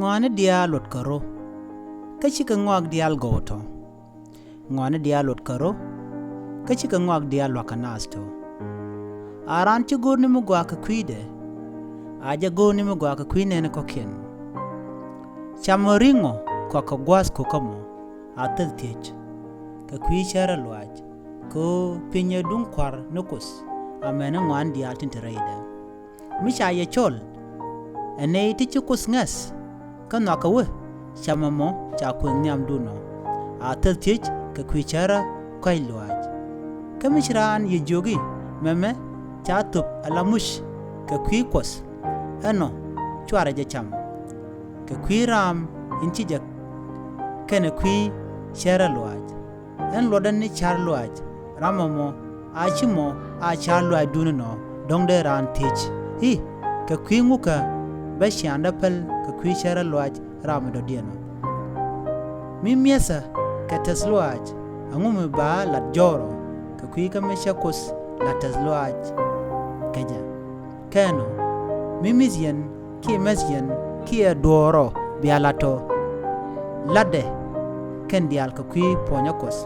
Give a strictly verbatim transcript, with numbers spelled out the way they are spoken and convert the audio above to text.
Ŋɔaani diaal luɔt kɛ rɔ, kä cikɛ ŋɔak diaal gɔw tɔ. Ŋɔaani diaal luɔt kɛ rɔ, kä cikɛ ŋɔak diaal luak kɛ naath tɔ. A raan ci go̱o̱r ni mi gɔaa kɛ kui̱dɛ, a jɛ go̱o̱r ni mi gɔaa kɛ kui̱ nɛɛni kɔ̱kiɛn. Camɛ ri̱ŋɔ kɔakɛ gua̱a̱th ko̱kä mɔ, a thil thiec kɛ kui̱ cärä luaac, kɛ ɣöö piny ɛ duŋ kua̱r ni Kuoth, amäni ŋɔaani diaal tin te rɛydɛ. Mi ca yɛ cɔl ɛ nɛy ti ci Kuoth ŋäth, kä nhɔakɛ wee, camɛ mɔ ca kuëŋ nhiamdun ɔ, a thil thiec kɛ kui̱ cärä kɔ̱a̱c luaac. Kä mi ci raan yɛ jiök i̱, mɛmɛ ca thöp ala muc kɛ kui̱ Kuɔth, ɛnɔ /cuarɛ jɛ cam kɛ kui̱ raam in ci jɛ kɛnɛ kui̱ cärä luaac. Ɛn luɔtdä ni ca̱r luaac, ram ɛmɔ a /ci mɔ a ca̱r luaacdun inɔ, dɔ̱ŋ dee raan thiec i̱, kɛ kui̱ ŋukä bä ciaaŋdä päl kɛ kui̱ cärä luaac ram in dɔ̱diɛn ɔ? Mi mi̱ethä kɛ tɛth luaac, ɛŋu mi ba lat jɔɔr ɔ kɛ kui̱ kä mi cä Kuoth la̱t tɛth luaac kɛ jɛ? Kɛ ɛnɔ, mi mi̱th yɛn kiɛ mɛth yɛn kiɛ duɔ̱ɔ̱r ɔ bia la̱t tɔ, la̱tdɛ kɛn diaal kɛ kui̱ puɔ̱nyä Kuɔth.